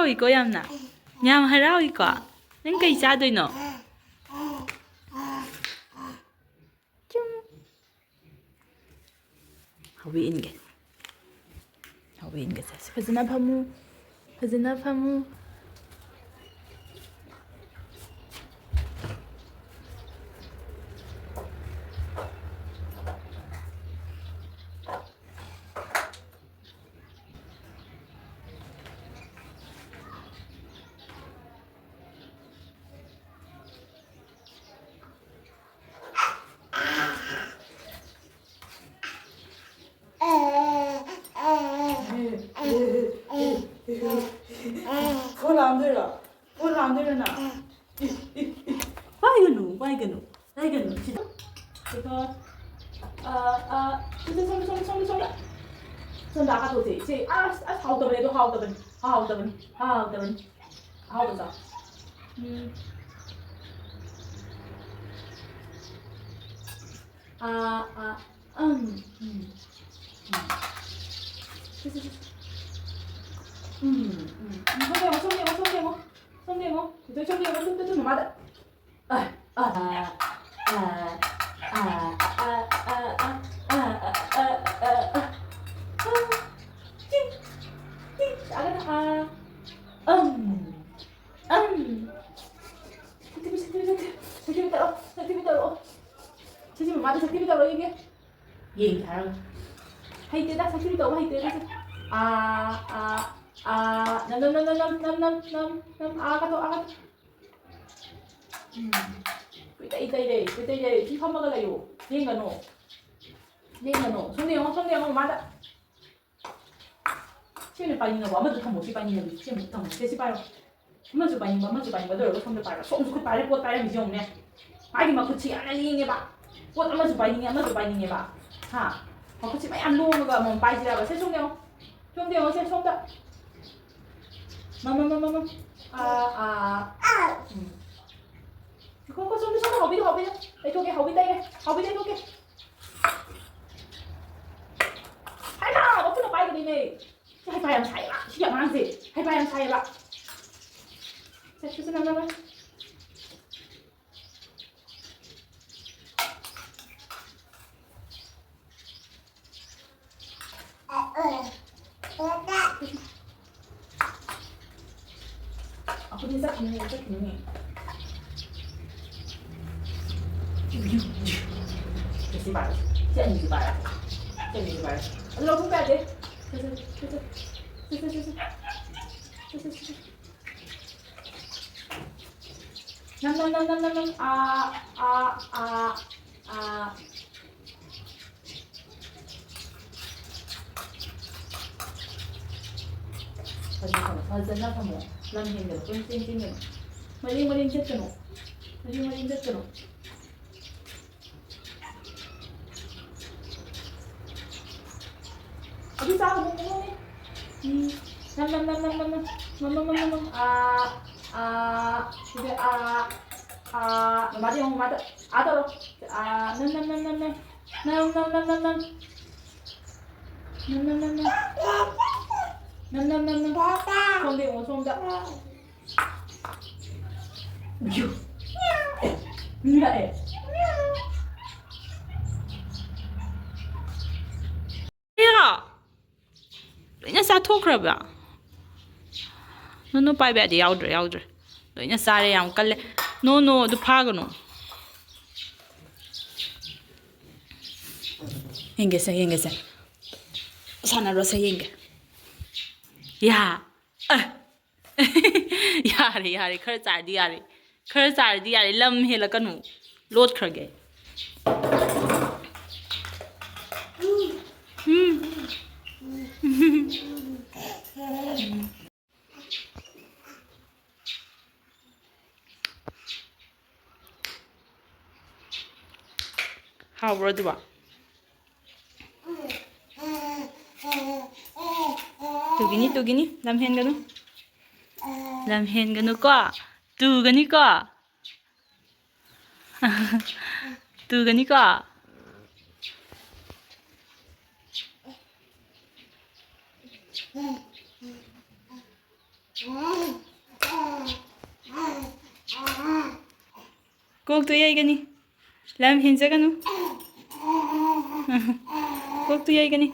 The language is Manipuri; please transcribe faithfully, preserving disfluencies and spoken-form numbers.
ꯍꯔꯥꯎꯏꯀꯣ ꯌꯥꯝꯅ꯫ ꯌꯥꯝ ꯍꯔꯥꯎꯏꯀꯣ꯫ ꯅꯪ ꯀꯩ ꯆꯥꯗꯣꯏꯅꯣ? ꯆꯨꯝ꯫ ꯍꯧꯕꯤ ꯏꯟꯒꯦ꯫ ꯍꯧꯕꯤ ꯏꯟꯒꯦ ꯆꯠꯁꯤ꯫ ꯐꯖꯅ ꯐꯝꯃꯨ꯫ ꯐꯖꯅ ꯐꯝꯃꯨ꯫ ꯐꯣꯟ ꯂꯥꯝꯗꯣꯏꯔꯣ? ꯐꯣꯟ ꯂꯥꯝꯗꯣꯏꯔꯣ ꯅꯪ? ꯋꯥꯏꯒꯅꯨ, ꯋꯥꯏꯒꯅꯨ, ꯋꯥꯏꯒꯅꯨ꯫ ꯁꯤꯗ꯫ ꯁꯤꯗ꯫ ꯑ, ꯑ, ꯁꯤꯗ, ꯁꯣꯝꯗ, ꯁꯣꯝꯗ, ꯁꯣꯝꯗ, ꯁꯣꯝꯗ꯫ ꯁꯣꯝꯗ ꯍꯥꯠꯇꯣꯛꯁꯦ꯫ ꯏꯆꯦ, ꯑꯁ, ꯑꯁ, ꯍꯥꯎꯇꯕꯅꯦ ꯑꯗꯣ, ꯍꯥꯎꯇꯕꯅꯤ, ꯍꯥꯎꯇꯕꯅꯤ, ꯍꯥꯎꯇꯕꯅꯤ꯫ ꯑꯍꯥꯎꯕ ꯆꯥꯎ꯫ ꯎꯝ꯫ ꯑꯥ, ꯑꯥ, ꯎꯝ, ꯎꯝ, ꯎꯝ꯫ ꯁꯤ, ꯁꯤ, ꯁꯤ, ꯁꯤ꯫ ꯎꯝ, ꯎꯝ, ꯎꯝ꯫ ꯁꯣꯝꯗ ꯌꯦꯡꯉꯣ, ꯁꯣꯝꯗ ꯌꯦꯡꯉꯣ, ꯁꯣꯝꯗ ꯌꯦꯡꯉꯣ꯫ ꯁꯣꯝꯗ ꯌꯦꯡꯉꯣ꯫ ꯇꯨ, ꯇꯨ, ꯇꯨ, ꯃꯃꯥꯗ꯫ ꯑꯥ, ꯑꯥ, ꯑꯥ꯫ ꯆꯤꯡ, ꯆꯤꯡ꯫ ꯑꯥꯒꯗ ꯑꯥ꯫ ꯑꯝ꯫ ꯑꯝ꯫ ꯁꯛꯊꯤꯕꯤ, ꯁꯛꯊꯤꯕꯤ, ꯁꯛꯊꯤꯕꯤ꯫ ꯁꯛꯊꯤꯕꯤ ꯇꯧꯔꯛꯑꯣ, ꯁꯛꯊꯤꯕꯤ ꯇꯧꯔꯛꯑꯣ꯫ ꯁꯛꯊꯤꯕꯤ ꯃꯃꯥꯗ ꯁꯛꯊꯤꯕꯤ ꯇꯧꯔꯛꯑꯣ ꯌꯦꯡꯒꯦ꯫ ꯌꯦꯡꯒꯦ ꯍꯥꯏꯔꯒ꯫ ꯍꯩꯇꯦꯗ, ꯁꯛꯊꯤꯕꯤ ꯇꯧꯕ ꯍꯩꯇꯦꯗ ꯁꯦ꯫ ꯑꯥ, ꯑꯥ, ꯑꯥ, ꯅꯝ, ꯅꯝ, ꯅꯝ, ꯑꯥ ꯀꯥꯊꯣꯛ, ꯑꯥ ꯀꯥꯊꯣꯛ꯫ ꯎꯝ꯫ ꯀꯨꯏꯇꯩ ꯇꯩꯔꯦ, ꯀꯨꯏꯇꯩ ꯇꯩꯔꯦ꯫ ꯁꯤ ꯐꯝꯃꯒ ꯂꯩꯌꯣ꯫ ꯂꯦꯡꯒꯅꯣ꯫ ꯂꯦꯡꯒꯅꯣ꯫ ꯁꯣꯝꯗ ꯌꯦꯡꯉꯣ, ꯁꯣꯝꯗ ꯌꯦꯡꯉꯣ, ꯃꯃꯥꯗ꯫ ꯁꯤ ꯑꯣꯏꯅ ꯄꯥꯏꯅꯤꯡꯉꯕꯣ? ꯑꯃꯗꯨ ꯊꯝꯃꯣ, ꯁꯤ ꯄꯥꯏꯅꯤꯡꯉꯗꯤ꯫ ꯁꯤ ꯑꯃꯨꯛ ꯊꯝꯃꯣ꯫ ꯁꯦ, ꯁꯤ ꯄꯥꯏꯔꯣ꯫ ꯑꯃꯁꯨ ꯄꯥꯏꯅꯤꯡꯕ, ꯑꯃꯁꯨ ꯄꯥꯏꯅꯤꯡꯕ ꯇꯧꯔꯒ ꯁꯣꯝꯗ ꯄꯥꯏꯔꯣ꯫ ꯁꯣꯝꯁꯨ ꯈꯨꯠ ꯄꯥꯏꯔꯦ, ꯄꯣꯠ ꯄꯥꯏꯔꯝꯃꯤꯁꯤ ꯌꯦꯡꯉꯨꯅꯦ꯫ ꯃꯥꯒꯤ ꯃꯈꯨꯠꯁꯤ ꯌꯥꯝꯅ ꯂꯦꯡꯉꯦꯕ꯫ ꯄꯣꯠ ꯑꯃꯁꯨ ꯄꯥꯏꯅꯤꯡꯉꯦ, ꯑꯃꯁꯨ ꯄꯥꯏꯅꯤꯡꯉꯦꯕ꯫ ꯍꯥ? ꯃꯈꯨꯠꯁꯤ ꯃꯌꯥꯝ ꯂꯣꯡꯉꯒ ꯑꯃꯃꯝ ꯄꯥꯏꯁꯤꯔꯕ? ꯁꯦ, ꯁꯣꯝꯗ ꯌꯦꯡꯉꯣ꯫ ꯁꯣꯝꯗ ꯌꯦꯡꯉꯣ, ꯁꯦ, ꯁꯣꯝꯗ꯫ ꯃꯃ, ꯃꯃ, ꯃꯃ꯫ ꯑꯥ, ꯑꯥ꯫ ꯎꯝ꯫ ꯈꯣ, ꯈꯣ, ꯁꯣꯝꯗ, ꯁꯣꯝꯗ, ꯍꯥꯎꯕꯤꯗꯣ, ꯍꯥꯎꯕꯤꯗꯣ꯫ ꯂꯩꯊꯣꯛꯀꯦ, ꯍꯥꯎꯕꯤ ꯇꯩꯔꯦ꯫ ꯍꯥꯎꯕꯤ ꯂꯩꯊꯣꯛꯀꯦ꯫ ꯍꯥꯏꯃ! ꯃꯈꯨꯠꯅ ꯄꯥꯏꯒꯗꯣꯏꯅꯦ꯫ ꯁꯤ ꯍꯩꯄꯥ ꯌꯥꯝ ꯁꯥꯏꯌꯦꯕ, ꯁꯤ ꯑꯉꯥꯡꯁꯦ꯫ ꯍꯩꯄꯥ ꯌꯥꯝ ꯁꯥꯏꯌꯦꯕ꯫ ꯁꯦ, ꯁꯦ, ꯁꯦ, ꯅꯪ, ꯅꯪ, ꯅꯪ꯫ ꯑꯩꯈꯣꯏꯗꯤ ꯆꯠꯈꯤꯅꯤ, ꯆꯠꯈꯤꯅꯤ꯫ ꯁꯤ ꯄꯥꯏꯔꯣ꯫ ꯁꯤ ꯑꯅꯤꯁꯤ ꯄꯥꯏꯔꯣ꯫ ꯁꯤ ꯑꯅꯤꯁꯤ ꯄꯥꯏꯔꯣ꯫ ꯑꯗꯨ ꯂꯧꯊꯣꯛꯄ ꯌꯥꯗꯦ꯫ ꯁꯦ, ꯁꯦ, ꯁꯦ, ꯁꯦ꯫ ꯁꯦ, ꯁꯦ, ꯁꯦ, ꯁꯦ꯫ ꯁꯦ, ꯁꯦ, ꯁꯦ, ꯁꯦ꯫ ꯅꯝ, ꯅꯝ, ꯅꯝ, ꯅꯝ, ꯅꯝ, ꯅꯝ꯫ ꯑꯥ, ꯑꯥ, ꯑꯥ, ꯑꯥ꯫ ꯐꯖꯅ ꯊꯝꯃꯣ, ꯐꯖꯅ ꯊꯝꯃꯣ꯫ ꯂꯝ ꯍꯦꯟꯒꯅꯨ, ꯀꯣꯏꯆꯦꯟ ꯆꯦꯟꯒꯅꯨ꯫ ꯃꯔꯦꯡ ꯃꯔꯦꯡ ꯆꯠꯀꯅꯨ꯫ ꯃꯔꯦꯡ ꯃꯔꯦꯡ ꯆꯠꯀꯅꯨ꯫ ꯑꯗꯨ ꯆꯥꯒꯅꯨ, ꯀꯩꯅꯣꯅꯦ꯫ ꯎꯝ꯫ ꯅꯝ, ꯅꯝ, ꯅꯝ, ꯅꯝ, ꯅꯝ, ꯅꯝ꯫ ꯅꯝ, ꯅꯝ, ꯅꯝ, ꯅꯝ, ꯅꯝ꯫ ꯑꯥ, ꯑꯥ, ꯁꯤꯗ ꯑꯥ, ꯑꯥ꯫ ꯃꯃꯥꯗ ꯌꯦꯡꯉꯣ, ꯃꯃꯥꯗ꯫ ꯑꯥ ꯇꯧꯔꯣ꯫ ꯑꯥ, ꯅꯝ, ꯅꯝ, ꯅꯝ, ꯅꯝ, ꯅꯝ꯫ ꯅꯝ, ꯅꯝ, ꯅꯝ, ꯅꯝ, ꯅꯝ꯫ ꯅꯝ, ꯅꯝ, ꯅꯝ, ꯅꯝ꯫ ꯅꯝ, ꯅꯝ, ꯅꯝ, ꯅꯝ꯫ ꯁꯣꯝꯗ ꯌꯦꯡꯉꯣ, ꯁꯣꯝꯗ꯫ ꯌꯨ꯫ ꯃꯤ ꯂꯥꯛꯑꯦ꯫ ꯀꯩꯅꯣ? ꯂꯣꯏꯅ ꯆꯥꯊꯣꯛꯈ꯭ꯔꯕ? ꯅꯣ, ꯅꯣ, ꯄꯥꯏꯕ ꯌꯥꯗꯦ꯫ ꯌꯥꯎꯗ꯭ꯔꯦ, ꯌꯥꯎꯗ꯭ꯔꯦ꯫ ꯂꯣꯏꯅ ꯆꯥꯔꯦ, ꯌꯥꯝ ꯀꯜꯂꯦ꯫ ꯅꯣ, ꯅꯣ, ꯑꯗꯨ ꯐꯥꯒꯅꯨ꯫ ꯌꯦꯡꯒꯦꯁꯦ, ꯌꯦꯡꯒꯦꯁꯦ꯫ ꯁꯥꯟꯅꯔꯣꯁꯦ, ꯌꯦꯡꯒꯦ꯫ ꯌꯥ꯫ ꯑ꯫ ꯌꯥꯔꯦ, ꯌꯥꯔꯦ, ꯈꯔ ꯆꯥꯔꯗꯤ ꯌꯥꯔꯦ꯫ ꯈꯔ ꯆꯥꯔꯗꯤ ꯌꯥꯔꯦ, ꯂꯝ ꯍꯦꯜꯂꯛꯀꯅꯨ꯫ ꯂꯣꯠꯈ꯭ꯔꯒꯦ꯫ ꯎꯝ꯫ ꯍꯥꯎꯕ꯭ꯔꯣ ꯑꯗꯨꯕꯣ? ꯇꯨꯒꯤꯅꯤ, ꯇꯨꯒꯤꯅꯤ, ꯂꯝ ꯍꯦꯟꯒꯅꯨ꯫ ꯂꯝ ꯍꯦꯟꯒꯅꯨꯀꯣ꯫ ꯇꯨꯒꯅꯤꯀꯣ꯫ ꯇꯨꯒꯅꯤꯀꯣ꯫ ꯀꯣꯛꯇꯨ ꯌꯩꯒꯅꯤ꯫ ꯂꯝ ꯍꯦꯟꯖꯒꯅꯨ꯫ ꯀꯣꯛꯇꯨ ꯌꯩꯒꯅꯤ꯫